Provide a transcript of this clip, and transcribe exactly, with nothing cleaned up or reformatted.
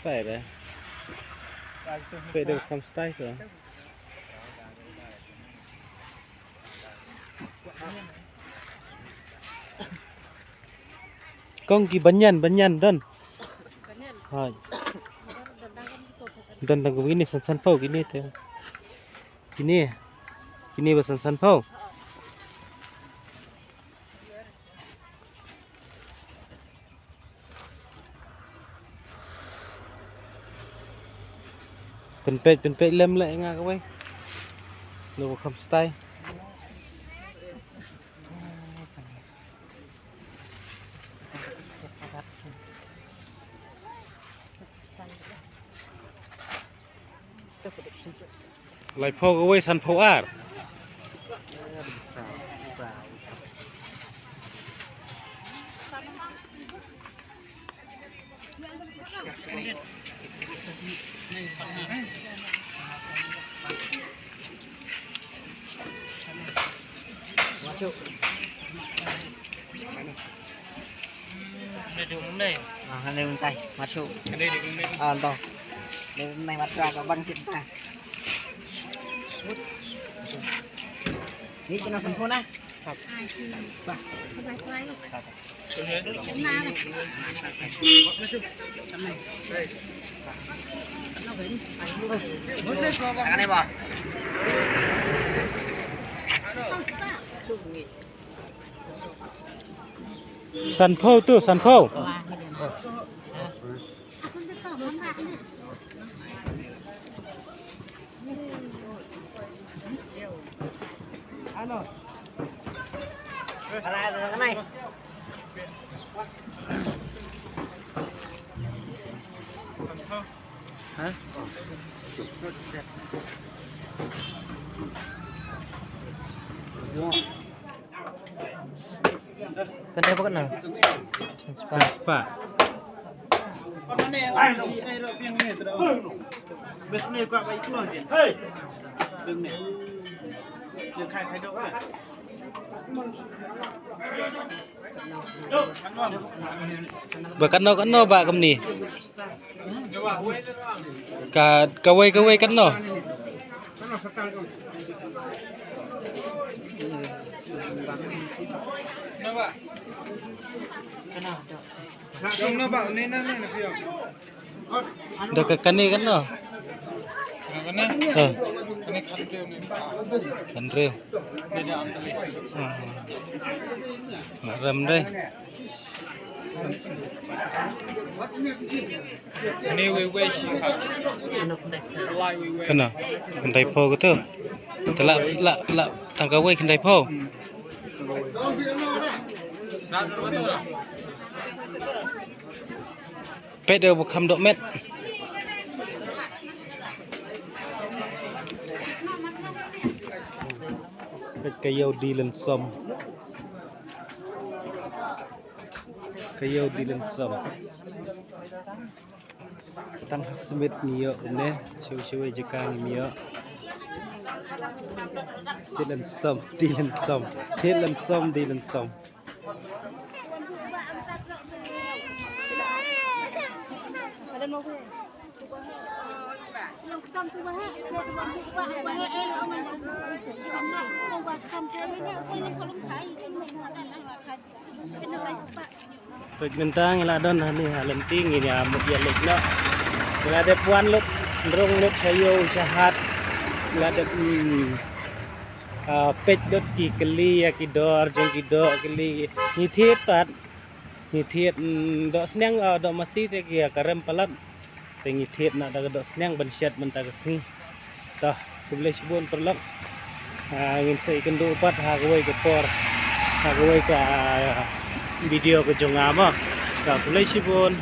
Stai re. Peit da kham stai ko. Kong ki banyan, banyan don. Hai. Don dang kini san san pau kini te. Kini. Kini ba san san pau. Pynpeit, pynpeit lem leh nga kawei. Lo kham stai. Laiphew kawei sanphew ar. Dei dei myntai. Ah, dei myntai. Masuk. Dei dei myntai. Ah, to. Dei myntai masuk ka bang kita. Ni kena sempurna. Bah. Tangan ni, bah. Sanphew tu, sanphew. Kan dia bukan nah. Spah. Spah. Ba katno katno ba kumne. Ka, kawei kawei katno. Da ka kane katno. Kane? Ha. Kane khat. Kane. Ha. Ram dei. Kane wei wei shi ha. Lai wei wei. Kane. Khyndai phew kata. Te la, la, la tang kawei khyndai phew. Peit da ba kham dohmet. Peit ka ïew Dii Lynsom. Ka ïew Dii Lynsom. Tang ha Smit ngi ïoh ne, shuh shuh jaka ngi ïoh. Dii Lynsom, Dii Lynsom, Dii Lynsom, Dii Lynsom. Peit mynta ngi la don hangne ha lynti, ngin ïa mut ïa leit noh. Ngi la dep wan lut, rung lut sha ïew sha hat. Ngi la dep, hmm, ah, peit lut ki kali ïa ki dor jong ki doh kali. Ngi thied pat. Ngi thied, mm, doh sniang, ah, doh masi te ki ïa ka rem palat. Te ngi thied na da ka doh sniang ban shet mynta ka sngi. Tah, khublei shibun paralok. Ah, ngin sa ïakynduh pat ha kawei ka por, ha kawei ka, ah, video ka jong nga mo. Tah, khublei shibun.